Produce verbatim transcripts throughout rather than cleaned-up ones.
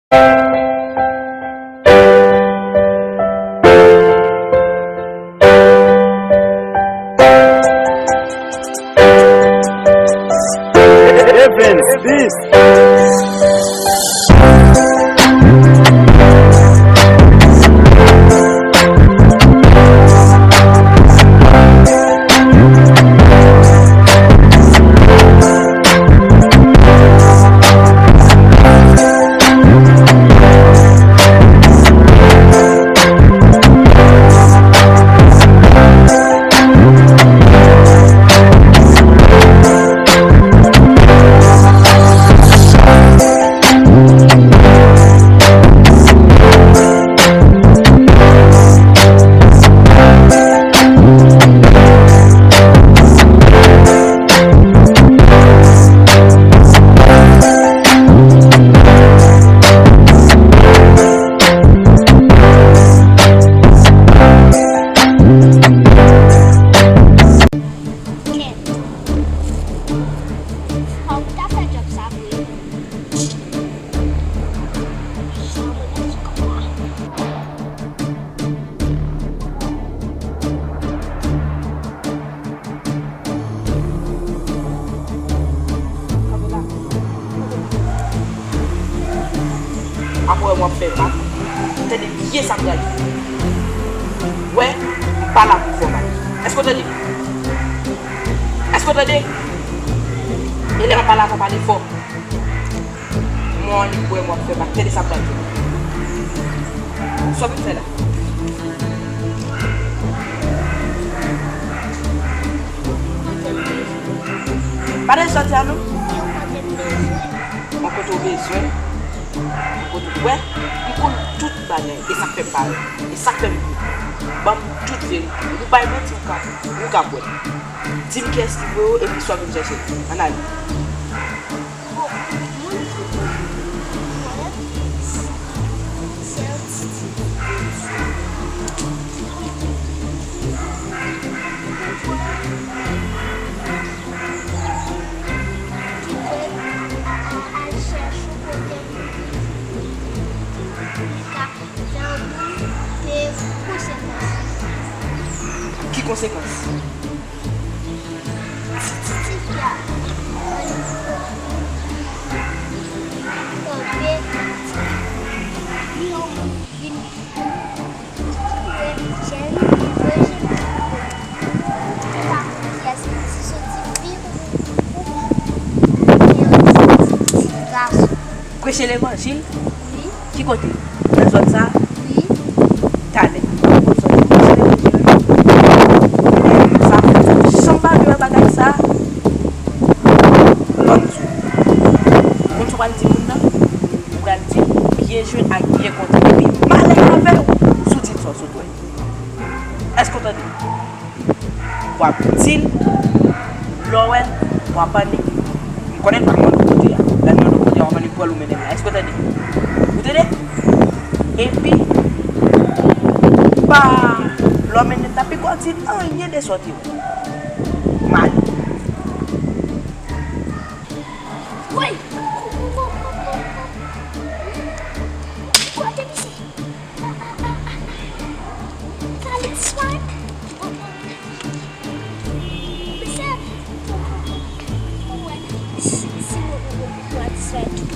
Evens Beast. Ken, fòk ou ta fè djòb sa vre. Jan mwen mèt sou kòb la. Kanpe la. Apre w ap fè vag. Tande byen sa m pral di. Wè, m pa la pou fè vag. Èske w tande? Èske w tande? E lè m ap pale avè w, pale fò. Mwen annik wè m w ap fè vag. Tande sa m pral di. Sa w vin fè la? Pa nan sòti a non. Mwen kote w bezwen. Mwen kote w wè. M konn tout bagay. E sa k fè m pale. E sa k fè m di. Ban m tout verite. Ou bay manti, ou ka, ou ka kwè. Di m kiyès ki voye w epi sa w vin chèche. Ann ale. Bon, moun ki konn mwen, se yon ti, ti, ti, ti, ti, ti, ti, al chèche yon kote li ka jan moun peye konsekans. Ki konsekans? Ti, ti, ti fi a. Kanpe. Li yon moun vin. Wè, Jerry, wè, Jerry. Ou pa konn kiyès li, si se yon ti fi ou, oubyen yon ti, ti, ti gason. Preche levanjil? Wi. Ki kote? Nan zòn sa? Wi. Talè. Ou konn sòti preche levanjil? Sa, jan m pa vle wè bagay sa. Ban m di w. Ou konn sa w pral di moun nan? Ou pral di l byen jwe ak byen kontan epi malè avè w si w di l sa w sot wè. Èske w tande? W ap di l, lè w wè l, w ap annik. M konnen l pral mande w kote a. Lè l mande w kote a, w ap annik pran l ou mennen l la. Èske w tande? Ou tande? Epi, pa, lè w mennen l la, poko di l anyen de sa w te wè. Mal. Woy! Kote misye? Sa li disparaît? Misye, mwen wè si, si mwen, mwen, mwen disparaît tou.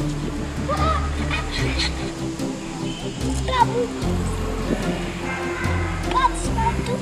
Labou. Mwen disparaît tou.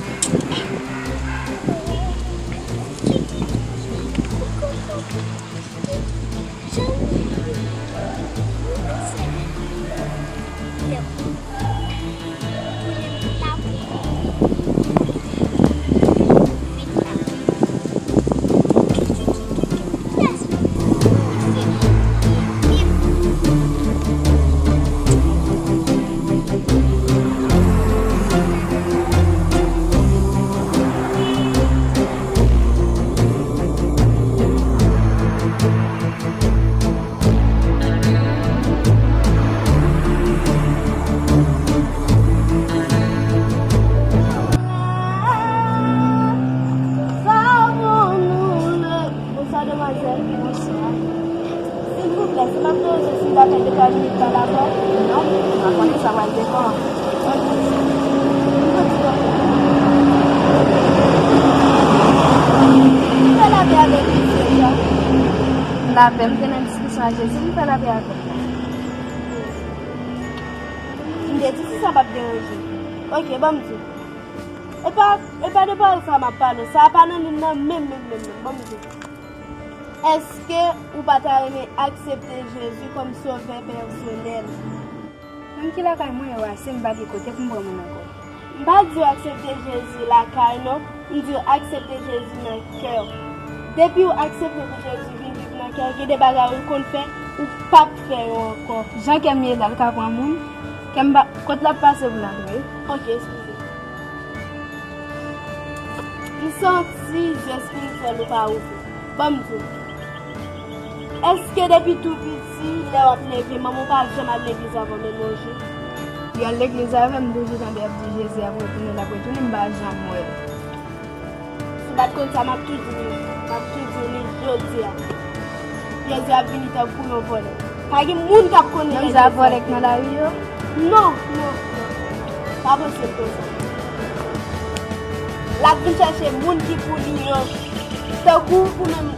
Sa pral devan. Fè lapè avèk li, Seyè. Lapè, m te nan diskisyon ak Jezi, m fè lapè avè l. M te di si sa p ap deranje. Oke, ban m di. E pa, e pa de pawòl sa m ap pale. Sa pa nan Bib nan menm, menm, menm, menm. Ban m di. Èske ou pa ta renmen aksepte Jezi kòm sovè pèsonèl? Menm ki lakay mwen yo ase, m pa gen kote pou m pran moun ankò. M pa di w aksepte Jezi lakay non, m di w aksepte Jezi nan kè w. Depi w aksepte pou Jezi vin viv nan kè w, gen de bagay ou konn fè, ou p ap fè yo ankò. Jan kè m ye la, l ka pran moun? Kè m pa, kot l ap pase pou l antre? Oke, eskize. M santi zye espirityèl ou pa ouvri. Ban m di w. Èske depi tou piti, lè w ap leve, manman w pa janm al legliz avan menm yon jou? Li al legliz avè m toujou, tande y ap di Jezi ap retounen, l ap retounen, m pa janm wè l. Si w pa t konn sa, m ap tou di w li, m ap tou di w li jodi a. Jezi ap vini tankou yon vòlè. Pa gen moun k ap konnen lè Jezi ap vini. Menm jan ap vòlè k nan lari yo? Non, non, non. Pa panse l konsa. L ap vin chèche moun ki pou li yo. Tankou ou menm.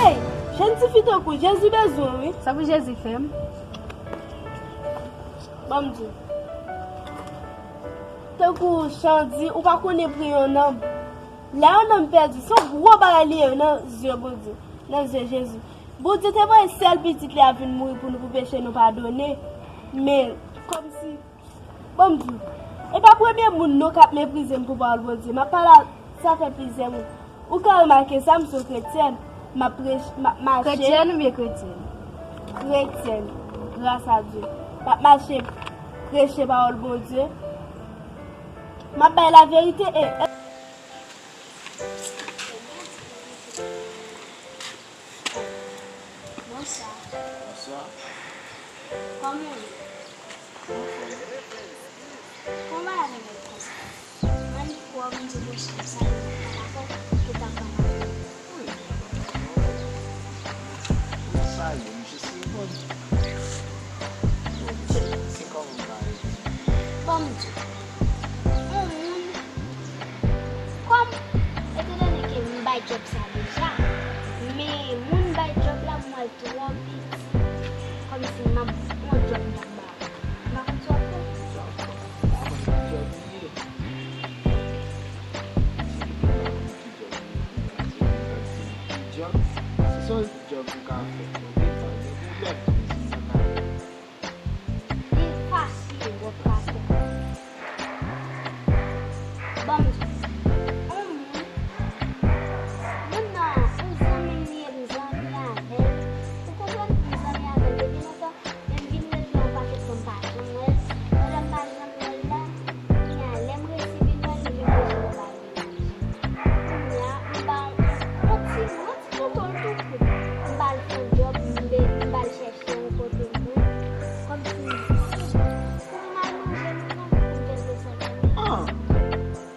Ey, jèn tifi tankou Jezi bezwen w, wi. Sa pou Jezi fè m? Ban m di w. Tankou Chan di, ou pa konnen pri yon nanm. Lè yon nanm pèdi, se yon gwo bagay li ye nan zye Bondye, nan zye Jezi. Bondye te voye sèl pitit li a vin mouri pou nou, pou peche nou padone. Men, kòmsi, ban m di w, e pa premye moun non k ap meprize m pou pawòl Bondye. M ap pale a, sa fè plizyè moun. Ou ka remake sa, m se yon kretyèn. M ap prech-, m ap mache. Kretyèn oubyen kretyèn? Kretyèn, gras a Dye. M ap mache preche pawòl Bondye. M ap bay laverite e, e. Bonswa. Bonswa. Kòman w ye? Anfòm. Kòman bagay yo konsa? Mwen kwè Bondye pwoche m sa, mwen pa dakò pou ta pale avè m. Wi. Ou salye, m jis reponn. Bondye, se kòman m ka ede? Ban m di w. Yon moun, kòm, etandone ke m bay djòb sa deja, men moun bay djòb la, m wè l twò piti. Kòmsi m ap, yon djòb m t ap ba ou. M pa konn sa w ap fè. Djòb? M pa konn ki djòb li ye. Ki djòb? Se sèl djòb ou ka fè. Bon, gen tan, gen pwoblèm tou, si sa ka. Li fasil, wòf pastè. Ban m di w. Yon moun, moun nan, yon zanmi m li ye, m zanmi avè l. Ou konprann? M zanmi avè l depi lontan, men m vin ret la yon pakèt tan m pa janm wè l. Pandan m pa janm wè l la, kounye a, lè m resi vin wè l, li vin bezwen m ba l mennaj. Kounye a, m ba l yon ti, yon ti kote l tou kout. M ba l fè yon djòb, m be-, m ba l chèche yon kote pou, kòmsi, pou m al manje, m nan, pou m fè l desann nan. Ah!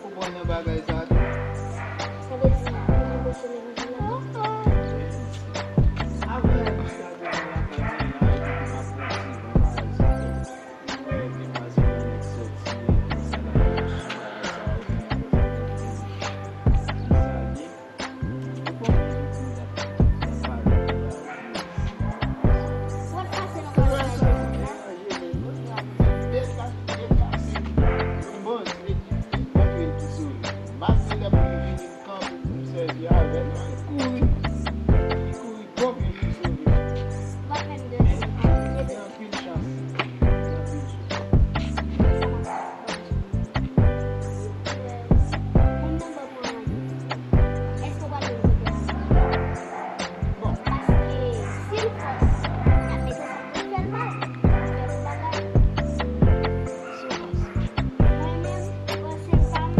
Ou kwè nan bagay sa tou? Sa vle di, ou anboche levanjil la tou? Avan, m ap gade nan lakay mwen la, epi m ap pran ti van bagay sa yo. Mwen, demwazèl la nèk sòti nan salay machine bagay sa yo, kounye a mwen fè konn vini. Li salye. Ou konn moun ki ap, ap pale pou la, ou pase nan kòlèj la. Bèl ka, bèl ka, se bon, se bon, se bon, se bon, se bon. Kanpe pou m sèvi avè l, li kouri. Li kouri twò byen pou l sove. Li gen anpil chans. Li gen anpil chans. Moun nan pa pran anyen. Èske w pral menm kote a? Bon. Paske si l fòs, y ap mete sa pou l fè l mal. L fè l bagay. Mwen menm, panse pa m.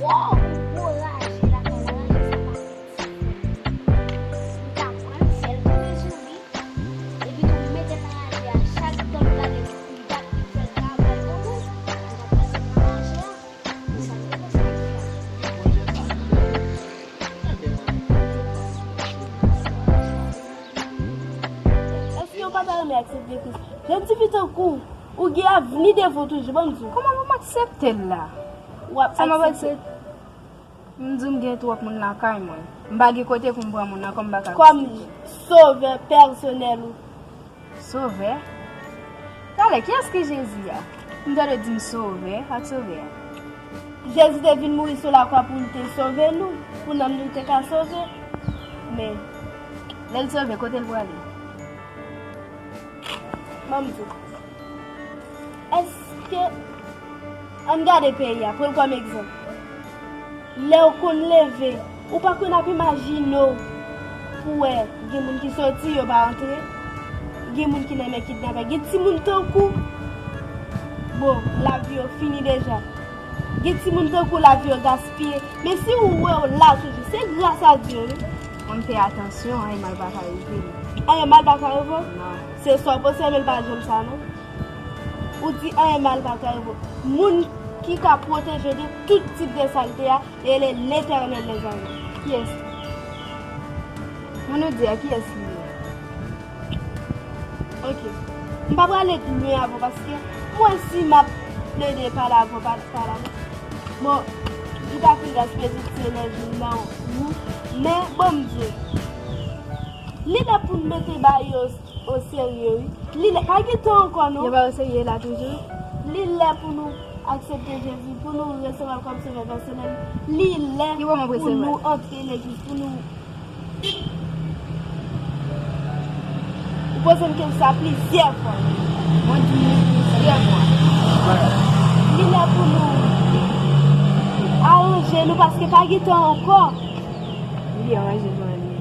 Wow! Gwo raje lakay la, raje sa pa fè ti fè. M ta pran l, fè l tounen sou li, epi tou m mete l nan raje a. Chak tan m gade m, m bat li, m fè l travay pou mwen, m ta pase nan raje a. Se sa m te panse pou fè. Èske w pa ta renmen aksepte Kris? Jèn tifi tankou w. Ou gen avni devan w toujou, ban m di w. Kòman pou m aksepte l la? W ap aksepte. Sa m ap aksepte? M di w m gen twòp moun lakay mwen. M pa gen kote pou m pran moun nan, kòm m pa ka aksepte. Kòm sovè pèsonèl ou. Sovè? Talè, kiyès ki Jezi a? M tande w di m sovè, sa k sovè a? Jezi te vin mouri sou lakwa pou l te sove nou, pou nanm nou te ka sove. Men, lè l sove, kote l prale? Ban m di w. Èske, ann gade peyi a, pran l kòm egzanp. Lè w konn leve, ou pa konn ap imajine w pou wè gen moun ki soti, yo pa rantre, gen moun ki nan men kidnapè, gen timoun tankou, bon, lavi yo fini deja. Gen timoun tankou lavi yo gaspiye. Men si ou wè w la toujou, se gras a Dye, wi. Mwen m fè atansyon, anyen mal pa ka rive m. Anyen mal pa ka rive w? Non. Se sa w panse, men l pa janm sa, non. Ou di anyen mal pa ka rive w. Moun ki ka pwoteje w de tout tip de salte a, e le Letènèl dèzame. Kiyès li? Moun ou di a, kiyès li ye? Ok. M pa prale lwen avè w paske mwen si m ap plede pale avè w, pa pale avè w. Bon, li pa fin gaspiye tout ti enèji m nan ou. Men, bon, m di w, li lè pou n mete bagay yo oserye, wi. Li lè, pa gen tan ankò, non. Yo pa oserye la toujou? Li lè pou nou aksepte Jezi, pou nou resevwa l kòm Sovè pèsonèl. Li lè pou nou antre legliz, pou nou Ou poze m kesyon sa plizyè fwa. Mwen di w plizyè fwa. Li lè pou nou aranje nou paske pa gen tan ankò. Ou byen ranje, Joanie.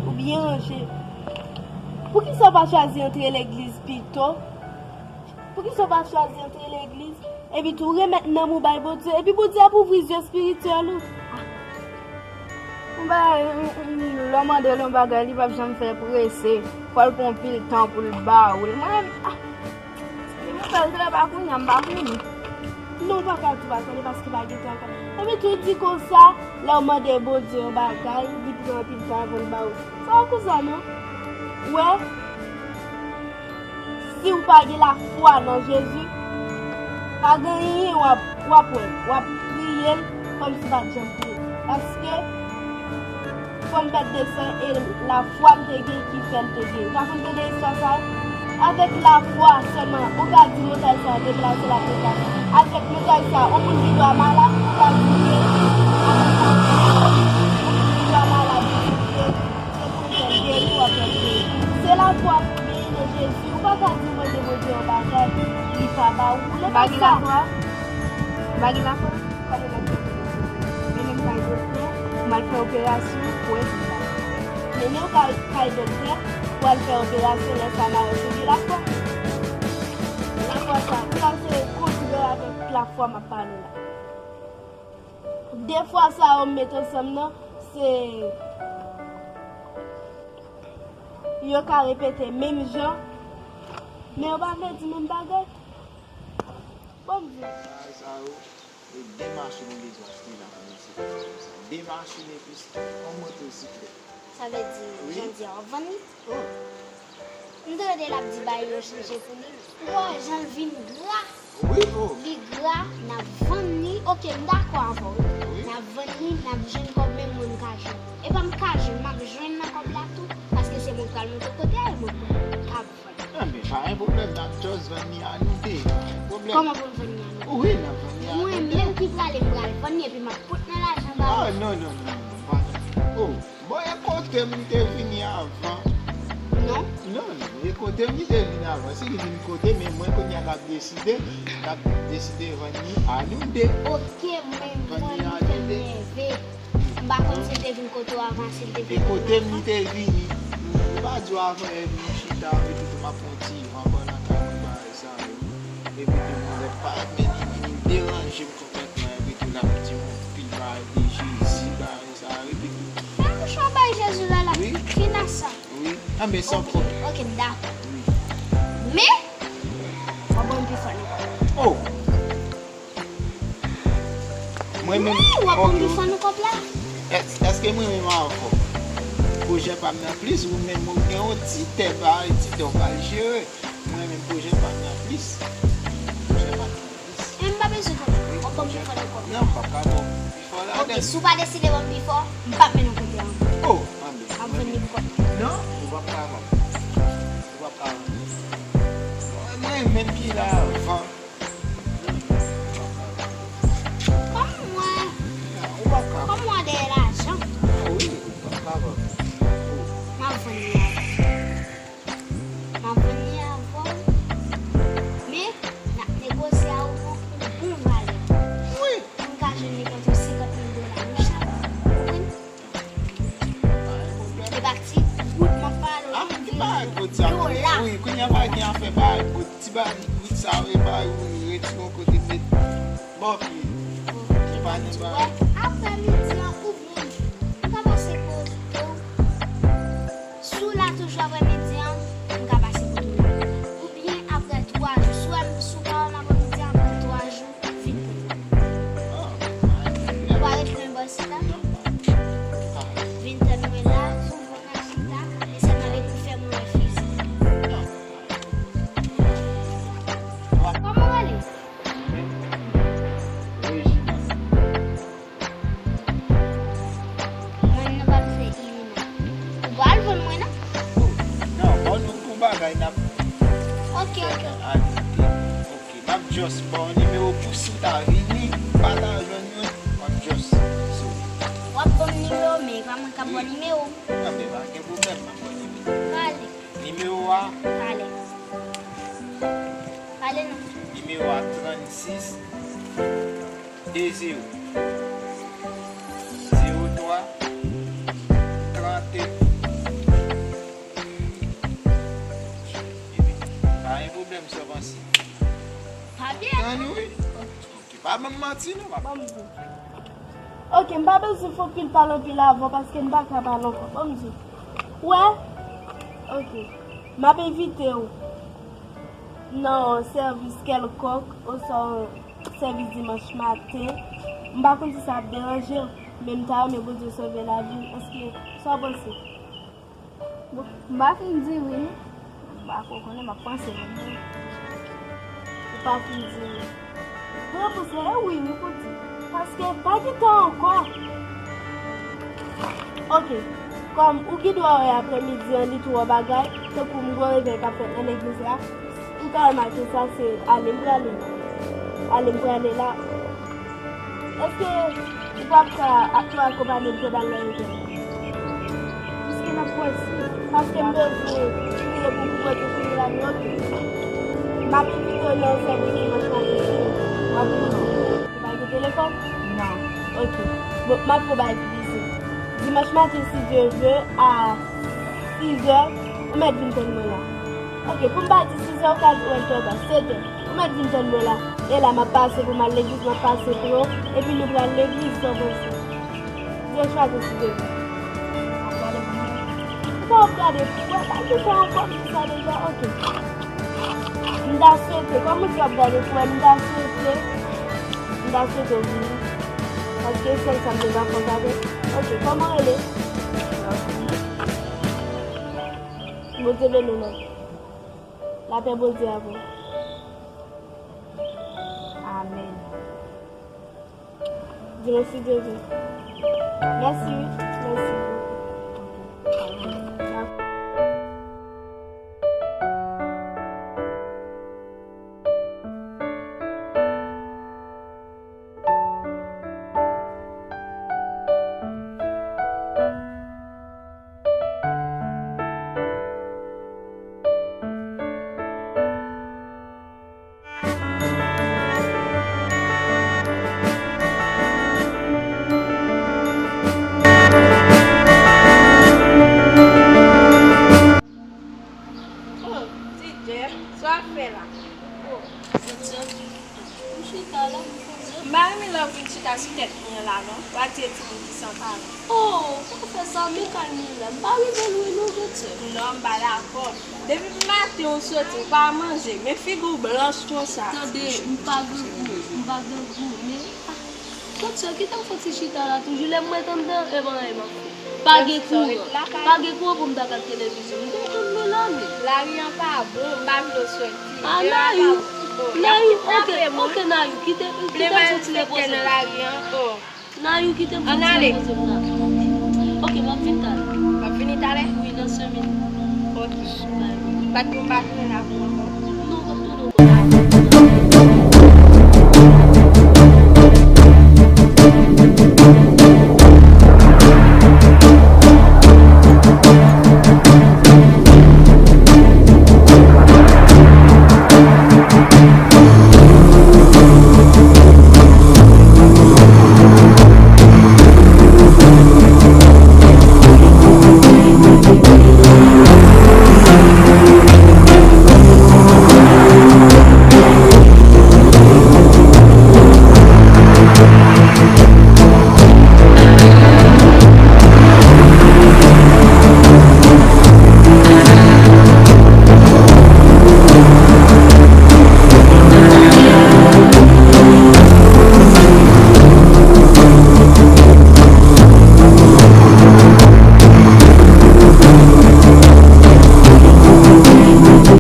Ou byen ranje. Poukisa w pa chwazi antre legliz pito? Poukisa w pa chwazi antre legliz? Epi tou remèt nanm ou bay Bondye. Epi Bondye ap ouvri zye espirityèl ou. Yon bagay, lè w mande l yon bagay, li p ap janm fè prese. Fò l pran anpil tan pou l ba ou l. Mwen menm, ah, li mwen fè l trè pa kounye a, m pa konnen. Non, w pa ka di w pa konnen paske pa gen tan ankò. Epi tou di konsa, lè w mande Bondye yon bagay, li pran anpil tan avan l ba ou. Sa w konsa non. Ou wè? Si w pa gen lafwa nan Jezi, pa gen anyen w ap, w ap wè. W ap priye l kòmsi w pa t janm priye. Paske, fò m pèt de san e lafwa m te gen ki fè l te geri. Ou pa konn tande istwa sa a? Avèk lafwa sèlman, ou ka di montay sa a deplase, l ap deplase. Avèk montay sa a, yon moun ki dwa malad, ou ka di ke avèk lafwa, yon moun ki dwa malad, ou di ke Se pou w fè l geri, w ap fè l geri. Se lafwa pou w genyen nan Jezi. Ou pa ka di w mande Bondye yon bagay, li pa ba ou. Ou pa gen lafwa? Ou pa gen lafwa? Kòman w ap fè pou w sove? Mennen m kay doktè, m al fè operasyon, pou w wè si m pa. Mennen w kay, kay doktè, pou w al fè operasyon, lè sa a m a wè si w gen lafwa. Lafwa sa, sa se kontrè avèk lafwa m ap pale la. De fwa sa yo m met ansanm nan, se yo ka repete menm jan, men yo pa vle di menm bagay. Bon, m di. Bagay sa yo, e de machin m bezwen achte la pou mwen se konsa. De machin epi yon motosiklèt. Sa vle di, jan di a, w ap vann li? Oh. M tande l ap di bagay yo chanje pou li. Ou pa wè jan l vin gra? Wi, oh. Li gra, n ap vann li. Oke, m dakò avè w. Wi. N ap vann li, n ap jwenn kòb, men mwen m ka jwenn. E pa m ka jwenn, m ap jwenn nan kòb la tou, paske se mwen k pral monte kote a, e mwen k ap vann. Enben, pa gen pwoblèm, n ap just vann li a nou de. Pa gen pwoblèm. Kòman pou n vann li a nou de? Wi, n ap vann li a nou de. Mwen menm ki prale, m pral vann li, epi m ap pot nan lajan ba ou. Ah, non, non, non, non, non, pa sa. Oh. Bon, e kote m te vini avan? Non. Non, non, e kote m ki te vini avan. Si li vin kote, men mwen kounye a k ap deside, k ap deside vann li a nou de. Oke, men vann li a nou de. M pa konn si l te vin kote w avan, si l te vin kote m li te vini. M pa di w avan, e m chita, epi tou m ap pran ti van pandan kay mwen, bagay sa yo. Epi tou m wè pa, men li vin deranje m konplètman, epi tou l ap di m anpil bagay de Jezi, bagay Sa, epi tou. Fè yon chwa bay Jezi la la. Wi. Fin ak sa. Wi. Anben, san pwoblèm. Oke, m dakò. Wi. Men, w ap ban m pi fò nan kòb la. Oh. Mwen menm. Wi, w ap ban m pi fò nan kòb la. Èske mwen menm avè w? Pwojè pa m nan plis, ou menm ou gen yon ti tè pa, ti tè w pral jere. Mwen menm pwojè pa m nan plis. Non, m p ap ka ba w pifò la. Ok, si w pa deside ban m pifò, m p ap mennen w kote ankò. Oh, anben. M ap vann li pou kòb. Non, ou p ap ka vann. Ou p ap ka vann. Mwen menm ki la avan. Kòm mwen, kòm mwen dèyè lajan. Ah wi, ou p ap ka vann. M ap vann li avan. M ap vann li avè w, men n ap negosye avè w pou bon valè. Wi. Pou m ka jwenn li kont yon senkant mil dola nou chak. Konprann? Pa gen pwoblèm. E pa ti goud m ap pale w, ah, ki bagay goud sa? Dola. Wi, kounye a pa gen afè bagay goud. Ti bagay goud sa yo, e bagay ou retire yon kote met bò pye. Bon, e pa gen bagay. Wè, apre midi an, ou vin. M ka pase kote w. Si w la toujou apre midi an, m ka pase kote w la. Oubyen apre twa jou. Si w wè m, si w pa wè m apre midi an, apre twa jou, vin kote m. Ou pa ret lwen bò isit la? Vin tann mwen la, pou mwen ka chita, e sèlman lè pou fè mwen wè fizik. Kòman w rele? Mwen, non pa m se Irina. Ou pral vann mwen, non? Oh, non, ban nou pou bagay n ap fè ajoute. Ok, ok. Ok, m ap just ba w nimewo pou si w ta vini, pa ta jwenn mwen, m ap just sou. W ap ban m nimewo, men e pa mwen k ap ba w nimewo. Anben, pa gen pwoblèm, m ap ba w nimewo. Pale. Nimewo a? Pale. Pale non. Nimewo a trannsis. De zewo. Zewo twa. Trannde. Pa gen pwoblèm, sa w panse? Pa byen. Tann wi. Ok, pa ban m manti non, papa. Ban m di. Ok, m pa bezwen fokil pale anpil avè w paske m pa ka pale ankò. Ban m di. Wè? Ok. M ap envite w nan yon sèvis kèlkonk, oswa yon sèvis dimanch maten. M pa konn si sa ap deranje w, men m ta renmen Bondye sove lavi w. Èske, sa w panse? Bon, m pa fin di wi, non. M pa ko konnen, m ap panse menm. Ou pa fin di wi. Mwen panse e wi, wi pou di. Paske pa gen tan ankò. Ok. Kòm ou gen dwa wè aprèmidi an, li twò bagay, tankou m gon revèy k ap fèt nan legliz la, ou ka remake sa, se ale m prale. Ale m prale la. Èske ou p ap ka ap tou akonpanye m pou n al nan otèl? Piske n ap pwese, paske m bezwen priye pou m pote fini la, men ok. M ap envite w nan sèvis dimanch maten si w ap vini. Ou pa gen telefòn? Non. Ok. Bon, m ap pran bagay ki pise. Dimanch maten, si Dye vle, a sizè, ou mèt vin tann mwen la. Ok, pou m pa di sizè, ou ka wè l twò ta, setè. Ou mèt vin tann mwen la. E la, m ap pase pou m al legliz, m ap pase pran w, epi nou pral legliz, sa w panse? Dimanch maten, si Dye vle. M ap gade pou mwen. Ou pa ap gade pou wè, pa gen tan ankò, m di sa deja, ok. M ta swete, kòm ou di w ap gade pou wè, m ta swete, m ta swete w vini. Paske sèl sa m te ka fè w gade. Ok, kòman w rele? Bondye beni w, non. Lapè Bondye avè w. Amèn. Di mwen si Dye vle. Mèsi, wi. Mèsi. Oh, ti Jeff, sa w ap fè la? Oh, m chita la, m poze. M pa renmen lè w vin chita sou tèt mwen la, non. W ap di e timoun ki san paran. Oh, pa fè sa, men kalme w la. M pa rive lwen non, grandsè. Non, m pa dakò. Depi maten ou soti, ou pa manje, men figi w blanch konsa. Tande, m pa grangou, m pa grangou, men, ah, grandsè, kite m fè ti chita la toujou, lè m ret anndan, e bon, e bon. Pa gen kouran, pa gen kouran pou m ta gad televizyon, m gon konn mwen la, men. Lari an pa bon, m pa vle w soti. Anayou. Nayou, ok, ok, Nayou, kite, kite m fouti repoze m. Nayou, kite m fouti repoze m la. Ok, m ap vin talè. M ap vini talè? Wi, nan senk minit. Ok. Bat pou m pa tounen la pou ankò. Non, w ap tounen ankò.